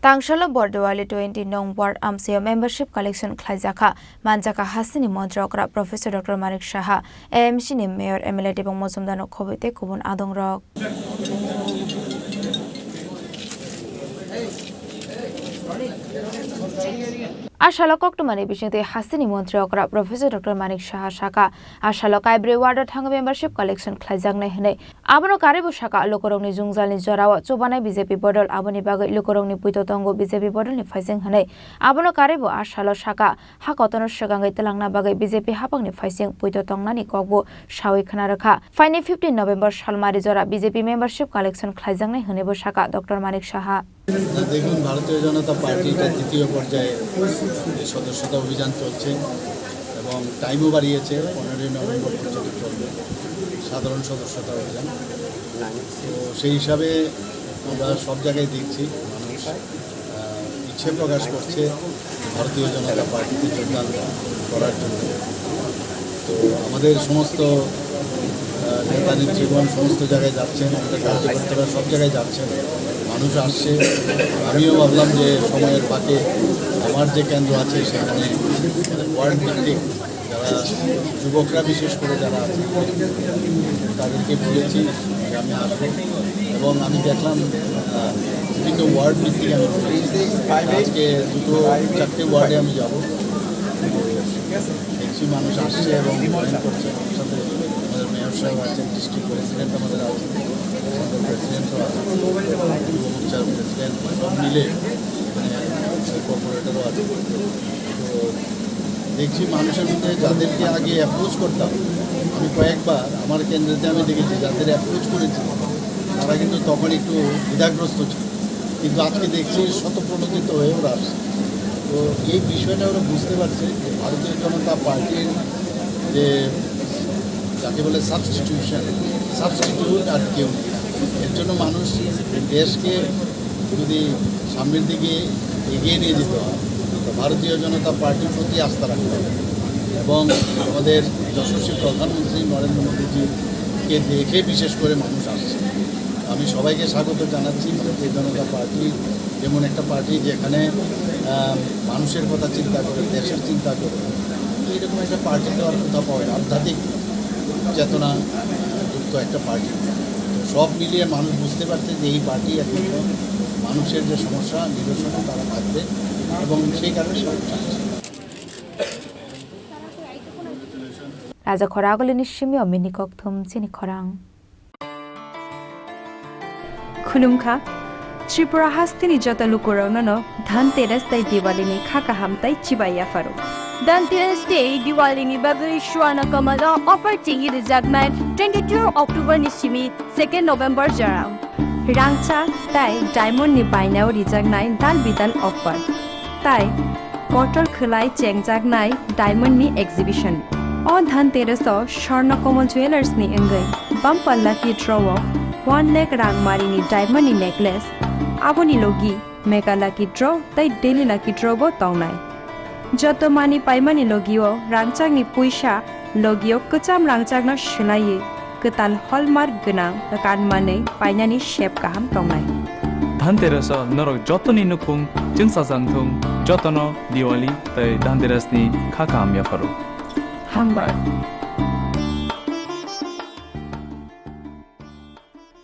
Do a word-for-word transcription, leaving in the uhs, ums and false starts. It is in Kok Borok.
Tangsalo Bordewali twenty nong ward amchaio membership collection khlaijakha, manjakha hasteni montri okra Professor Doctor Manik Saha, A M C ni mayor, M L A Debang Mojumdarno khobwi tei kubun adongrok. A salo koktwmani bisingtwi hasteni montri okra Professor Doctor Manik Saha saka, a salo kaibrwi ward o thangwi membership collection khlaijaknai hwnwi. Abono karwibo saka, lukurokni jwngjalni jorao chubanai B J P bodol, aboni bagwi lukurokni puito tongo B J P bodolni phaising hwnwi. Abono karwibo a salo saka, ha kotorno swkangwi twlangna bagwi B J P haphangni phaising puito tongnani kokbo sawi khna rwkha. Phaini fifteen November salmari jora B J P membership collection khlaijaknai hwnwibo saka Doctor Manik Saha. না, দেখুন, ভারতীয় জনতা পার্টি এটা দ্বিতীয় পর্যায়ে যে সদস্যতা অভিযান চলছে এবং টাইমও বাড়িয়েছে, পনেরোই নভেম্বর পর্যন্ত চলবে সাধারণ সদস্যতা অভিযান। তো সেই হিসাবে আমরা সব জায়গায় দেখছি মানুষ, আহ, ইচ্ছে প্রকাশ করছে ভারতীয় জনতা পার্টিতে যোগদান করার জন্য। তো আমাদের সমস্ত, আহ, নেতা নেতৃগণ সমস্ত জায়গায় যাচ্ছেন, আমাদের কার্যকর্তারা সব জায়গায় যাচ্ছেন, মানুষ আসছে। আমিও ভাবলাম যে সময়ের ফাঁকে আমার যে কেন্দ্র আছে সেখানে, মানে, ওয়ার্ড ভিত্তিক যারা যুবকরা, বিশেষ করে যারা আছে, তাদেরকে বলেছি যে আমি আসবো এবং আমি দেখলাম, আহ, বিভিন্ন ওয়ার্ড ভিত্তিক আমি বলেছি। আজকে দুটো চারটে ওয়ার্ডে আমি যাব। দেখছি মানুষ আসছে এবং জয়েন করছে। আমার সাথে আমাদের মেয়র সাহেব আছেন, ডিস্ট্রিক্ট প্রেসিডেন্ট আমাদের আছেন, সেন্ট্রাল প্রেসিডেন্টও আছেন, যুব মোর্চার প্রেসিডেন্ট, সব মিলে এখানে কর্পোরেটরও আছেন। তো দেখছি মানুষের মধ্যে যাদেরকে আগে অ্যাপ্রোচ করতাম, আমি কয়েকবার আমার কেন্দ্রেতে আমি দেখেছি, যাদের অ্যাপ্রোচ করেছি তারা কিন্তু তখন একটু দ্বিধাগ্রস্ত ছিল, কিন্তু আজকে দেখছি শতপ্রণোদিত হয়ে ওরা আসছে। তো এই বিষয়টা ওরা বুঝতে পারছে যে ভারতীয় জনতা পার্টির যে, যাকে বলে সাবস্টিটিউশন, সাবস্টিটিউট আর কেউ নেই। এর জন্য মানুষ দেশকে যদি সামনের দিকে এগিয়ে নিয়ে যেতে হয়, তো ভারতীয় জনতা পার্টির প্রতি আস্থা রাখতে হবে। এবং আমাদের যশস্বী প্রধানমন্ত্রী নরেন্দ্র মোদীজিকে দেখে বিশেষ করে মানুষ আসছে। আমি সবাইকে স্বাগত জানাচ্ছি। ভারতীয় জনতা পার্টি যেমন একটা পার্টি যেখানে, আহ, মানুষের কথা চিন্তা করে, দেশের চিন্তা করে, তো এরকম একটা পার্টি তো আর কোথাও পাওয়া যায় না। আধ্যাত্মিক চেতনা, আহ, যুক্ত একটা পার্টি। তো সব মিলিয়ে মানুষ বুঝতে পারছে যে এই পার্টি একমাত্র মানুষের যে সমস্যা নিরসনে তারা থাকবে এবং সেই কারণে মানুষ আসছে। Raja khoragulini simio mini kokthum chini khorang. Khulumkha, Tripura hasteni joto lukurokno no Dhanteras tei Diwali ni kha kaham tei chibai yapharo. Dhanteras tei Diwali ni bagwi Swarna Kamal o offer chengwi rwjaknai twenty-two October ni simi second November jora. Rangchak tei diamond ni bainao rijaknai dal bidal offer. Tai kotor khwlai chengjaknai diamond ni exhibition. O Dhanteras o Swarna Kamal Jewellers ni wngwi bumper lucky draw o one lakh rang mari ni diamond ni necklace, aboni logi mega lucky draw tei daily lucky draw bo tongnai. Joto mani paimani logi o rangchak ni puisa logi o kwcham rangchak no swlaiwi kwtal hallmark gwnang kan manwi painani sep kaham tongnai. Dhanteras o norok jotoni nukhung chwngsajak thung, jotono Diwali tei Dhanteras ni kha kaham yapharo. Hambai.